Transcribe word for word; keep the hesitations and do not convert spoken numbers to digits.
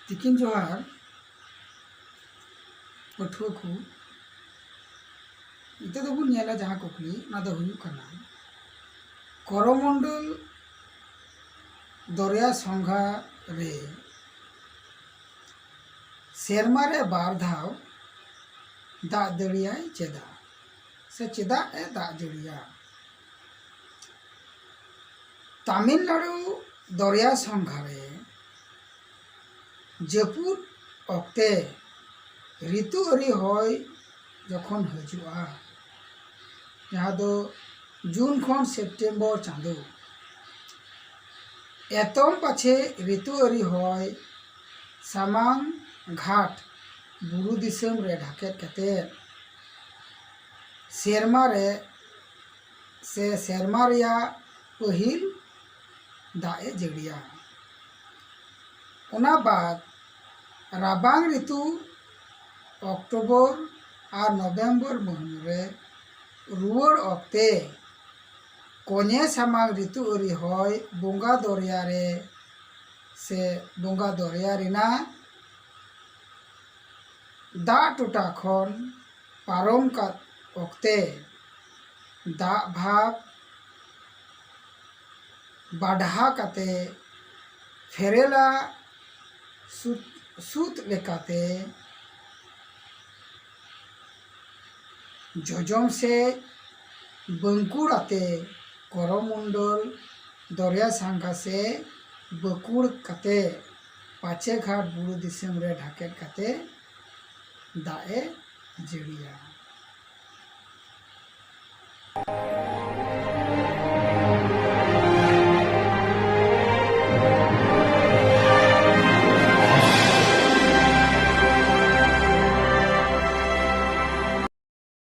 ᱛᱤᱠᱤᱱ ᱡᱚᱦᱟᱨ ᱯᱟᱹᱴᱷᱩᱣᱟᱹ ᱠᱚ᱾ ᱱᱤᱛᱚᱜ ᱫᱚᱵᱚᱱ ᱧᱮᱞᱟ ᱡᱟᱦᱟᱸ ᱠᱩᱠᱞᱤ, ᱚᱱᱟ ᱫᱚ ᱦᱩᱭᱩᱜ ᱠᱟᱱᱟ, ᱠᱚᱨᱚᱢᱚᱱᱰᱚᱞ ᱫᱚᱨᱭᱟ ᱥᱚᱝᱜᱷᱟ ᱨᱮ ᱥᱮᱨᱢᱟ ᱨᱮ ᱵᱟᱨ ᱫᱷᱟᱣ ᱫᱟᱜ ᱡᱟᱹᱲᱤᱭᱟᱭ ᱪᱮᱫᱟᱜ, ᱥᱮ ᱪᱮᱫᱟᱜ ᱮ ᱫᱟᱜ ᱡᱟᱹᱲᱤᱭᱟ? ᱛᱟᱢᱤᱞᱱᱟᱲᱩ ᱫᱚᱨᱭᱟ ᱥᱚᱝᱜᱷᱟ ᱨᱮ ᱡᱟᱹᱯᱩᱫ ᱚᱠᱛᱮ ᱨᱤᱛᱩ ᱟᱹᱨᱤ ᱦᱚᱭ ᱡᱚᱠᱷᱚᱱ ᱦᱤᱡᱩᱜᱼᱟ, ᱡᱟᱦᱟᱸ ᱫᱚ ᱡᱩᱱ ᱠᱷᱚᱱ ᱥᱮᱯᱴᱮᱢᱵᱚᱨ ᱪᱟᱸᱫᱚ, ᱮᱛᱚᱢ ᱯᱟᱪᱷᱮ ᱨᱤᱛᱩ ᱟᱹᱨᱤ ᱦᱚᱭ ᱥᱟᱢᱟᱝ ᱜᱷᱟᱴ ᱵᱩᱨᱩ ᱫᱤᱥᱚᱢ ᱨᱮ ᱰᱷᱟᱠᱮᱫ ᱠᱟᱛᱮ ᱥᱮᱨᱢᱟ ᱨᱮ ᱥᱮ ᱥᱮᱨᱢᱟ ᱨᱮᱭᱟᱜ ᱯᱟᱹᱦᱤᱞ ᱫᱟᱜ ᱮ ᱡᱟᱹᱲᱤᱭᱟ᱾ ᱚᱱᱟ ᱵᱟᱫ ᱨᱟᱵᱟᱝ ᱨᱤᱛᱩ ᱚᱠᱴᱳᱵᱚᱨ ᱟᱨ ᱱᱚᱵᱷᱮᱢᱵᱚᱨ ᱢᱟᱹᱦᱱᱟᱹ ᱨᱮ ᱨᱩᱣᱟᱹᱲ ᱚᱠᱛᱮ ᱠᱚᱧᱮ ᱥᱟᱢᱟᱝ ᱨᱤᱛᱩ ᱟᱹᱨᱤ ᱦᱚᱭ ᱵᱚᱸᱜᱟ ᱫᱚᱨᱭᱟ ᱨᱮ ᱥᱮ ᱵᱚᱸᱜᱟ ᱫᱚᱨᱭᱟ ᱨᱮᱱᱟᱜ ᱫᱟᱜ ᱴᱚᱴᱷᱟ ᱠᱷᱚᱱ ᱯᱟᱨᱚᱢ ᱠᱟᱛ ᱚᱠᱛᱮ ᱫᱟᱜ ᱵᱷᱟᱵᱽ ᱵᱟᱰᱷᱟ ᱠᱟᱛᱮ ᱯᱷᱮᱨᱮᱞᱟ ᱥᱩᱛ, ᱥᱩᱛ ᱞᱮᱠᱟᱛᱮ ᱡᱚᱡᱚᱢ ᱥᱮᱫ ᱵᱟᱹᱝᱠᱩᱲ ᱟᱛᱮ ᱠᱚᱨᱚᱢᱚᱱᱰᱚᱞ ᱫᱚᱨᱭᱟ ᱥᱟᱸᱜᱷᱟ ᱥᱮᱫ ᱵᱟᱹᱠᱩᱲ ᱠᱟᱛᱮ ᱯᱟᱪᱮ ᱜᱷᱟᱴ ᱵᱩᱨᱩ ᱫᱤᱥᱚᱢ ᱨᱮ ᱰᱷᱟᱠᱮᱫ ᱠᱟᱛᱮ ᱫᱟᱜ ᱮ ᱡᱟᱹᱲᱤᱭᱟ᱾